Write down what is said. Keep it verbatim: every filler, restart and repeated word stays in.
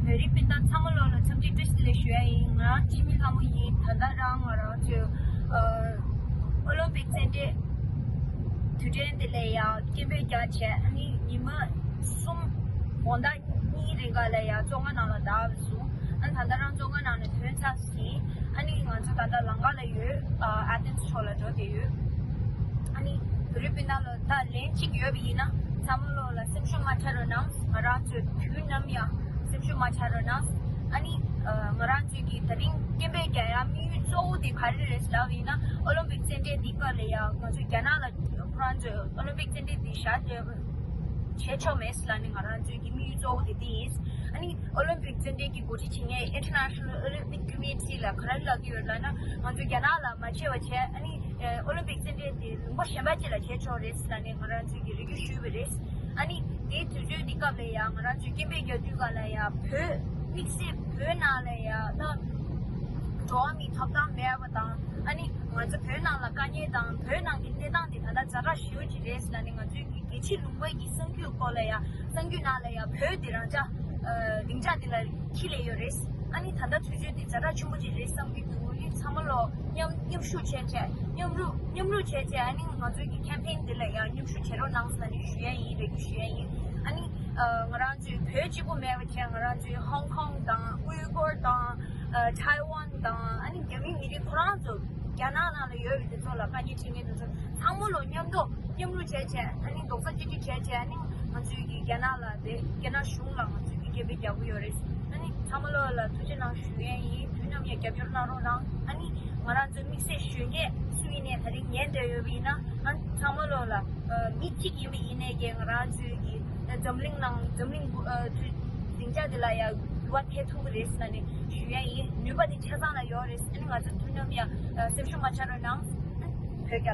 བོད་རིགས་སྤུན་ཟླ་ཚང་མ་ལོ་ལ་འཚམས་འདྲི་བཀྲ་ཤིས་བདེ་ལེགས་ཞུ་ཡ་ཡིན། ང་རང་འཆི་མེད་ལྷ་མོ་ཡིན། ད་ལྟ་རང་ང་རང་ཚོའི་ཨོ་ལིམ་པིག་རྩེད་འགྲན་དུས་དྲན་དེ་ལ་ཡ་སྐད་འབོད་རྒྱག་བྱས། ཨ་ནི་ཉི་མ་གསུམ་དགོང་དག་གཉིས་རིང་ག་ལ་ཡ་བཙོན་ཁང་ནང་ལ་བསྡད་པ་སོང་། ཨ་ནི་ད་ལྟ་རང་བཙོན་ཁང་ནང་ནས་ཐོན་ཚར་ཟིན། ཨ་ནི་ང་ཚོ་ད་ལྟ་ལམ་ཁ་ལ་ཡོད། ཨ་ཨ་ཐེན་ཕྱོགས་ལ་འགྲོ་བསྡད་ཡོད། ཨ་ནི་བོད་རིགས་སྤུན་ཟླ་ལ་ད་ལན་གཅིག་ཡོད་པ་ཡིན་ན་ཚང་མ་ལོ་ལ་སེམས་ཤུགས་མ་ཆག་རོགས་གནང་། ང་རང་ཚོས་དུས་ནམ་ཡང་སེམས་ཤུགས་མ་ཆག་རོགས་གནང་། ཨ་ནི་ང་རང་ཚོས་ཀྱི་ད་རིང་སྐད་འབོད་རྒྱག་ཡ་དམིགས་ཡུལ་གཙོ་བོ་དེ་ག་རེ་རེད་ལབ་ཡིན་ན། ཨོ་ལིམ་པིག་རྩེད་འགྲན་འདི་སྐབས་ལ་ཡ་ང་ཚོ་རྒྱ་ནག་ལ་ཁོ་རང་ཚོས་ཨོ་ལིམ་པིག་རྩེད་འགྲན་འདི་བཞག་བྱས་ཆོག་མེད་ལབ་ནས་ང་རང་ཚོའི་གི་དམིགས་ཡུལ་གཙོ་བོ་དེ་དེ་ཡིན། ཨ་ནི་ཨོ་ལིམ་པིག་རྩེད་འགྲན་གྱི་འགོ་ཁྲིད་བྱེད་མཁན་International Olympic Committee ལ་ག་རེ་ལབ་ཀྱི་ཡོད་ལབ་ན། ང་ཚོ་རྒྱ་ནག་ལ་མ་བྱས་པ་བྱས། ཨ་ནི་ཨོ་ལིམ་པིག་རྩེད་འགྲན་དེ་ལུང་པ་གཞན་པ་ཅིག་ལ་བྱས་ཆོག་རེད་ལབ་ནས་ང་རང་ཚོའི་གི་རེ་སྐུལ་ཞུས་པ་རེད། ཨ་ནི་དེའི་དུས་ཚོད་འདི་སྐབས་ལ་ཡ་ང་རང་ཚོའི་སྐད་འབོད་རྒྱག་དུས་སྐབས་ལ་ཡ་བོད་དམིགས་བསལ་བོད་ནང་ལ་ཡ་ད་འགྲོ་བ་མིའི་ཐོབ་ཐང་མེད་པ་དང་། ཨ་ནི་ང་ཚོ་བོད་ནང་ལ་དཀའ་ངལ་དང་བོད་ནང་གི་གནས་སྟངས་དེ་ད་ལྟ་ཛ་དྲག་ཞེ་པོ་ཅིག་རེད་ལབ་ནས། ང་ཚོའི་གི་རྒྱལ་སྤྱིའི་ལུང་པའི་གི་གསར་འགྱུར་སྐོར་ལ་ཡ་གསར་འགྱུར་ནང་ལ་ཡ་བོད་དེ་རང་ཅག་སྡིངས་ཆ་དེ་ལ་འཁྱེར་སླེབས་ཡོད་རེད། ཨ་ནི་ད་ལྟ་དུས་ཚོད་དེ་ཛ་དྲག་ཆེན་པོ་ཅིག་རེད་བསམ་གྱི་འདུག་ཨ་ནི་ཚང་མ་ལོ་མཉམ་མཉམ་ཞུགས་བྱས་བྱས། མཉམ་རུབ་མཉམ་རུབ་བྱས་བྱས། ཨ་ནི་ང་ཚོའི་གི་ཁེམ་པེན་དེ་ལ་ཡང་མཉམ་ཞུགས་བྱེད་རོགས་གནང་ཟེར་ནས་ཞུ་ཡ་ཡིན། རེ་སྐུལ་ཞུ་ཡ་ཡིན། ཨ་ནི་ང་རང་ཚོའི་བོད་གཅིག་པུ་མེད་པ་བྱས། ང་རང་ཚོའི་ཧོང་ཀོང་དང་ཝུའི་གོར་དང་ཐའེ་ཝན་དང་། ཨ་ནི་རྒྱ་མི་མི་རིགས་ཁོ་རང་ཚོ་རྒྱ་ནག་ནང་ལ་ཡོད་པའི་དེ་ཚོ་ལ་དཀའ་ངལ་འཕྲད་མཁན་དེ་ཚོ་ཚང་མ་ལོ་མཉམ་དུ་མཉམ་རུབ་བྱས་བྱས། ཨ་ནི་རྡོག་རྩ་གཅིག་སྒྲིལ་བྱས་བྱས། ཨ་ནི་ང་ཚོའི་གི་རྒྱ་ནག་ལ་དེ་རྒྱ་ནག་གཞུང་ལ་ང་ཚོའི་གི་སྐད་འབོད་རྒྱག་གི་ཡོད་རེད། ཨ་ནི་ཚང་མ་ལོ་ལ་ཐུགས་རྗེ་གནང་ཞུ་ཡས་ཡིན། དུས་ནམ་ཡང་རྒྱབ་སྐྱོར་གནང་རོགས་གནང་། ཨ་ནི་ང་རང་ཚོའི་དམིགས་བསལ་གཞོན་སྐྱེས་སུ་ཡིན་ནའི་ད་རིང་ཉན་བསྡད་ཡོད་པ་ཡིན་ན། ཨ་ནི་ཚང་མ་ལོ་ལ་མི་གཅིག་ཡིན་པ་ཡིན་ནའི་གི་ང་རང་ཚོའི་གི་འཛམ་གླིང་ནང་འཛམ་གླིང་སྡིངས་ཆ་འདི་ལ་ཡང་འགྱུར་བ་ཐེབས་ཐུབ་ཀྱི་རེད་ཟེར་ནས་ཞུ་ཡས་ཡིན། ནུས་པ་དེ་ཆ་ཚང་ལ་ཡོད་རེད། ཨ་ནི་ང་ཚོ་དུས་ནམ་ཡང་སེམས་ཤུགས་མ་ཆག་རོགས་གནང་། བོད་རྒྱལ་ལོ།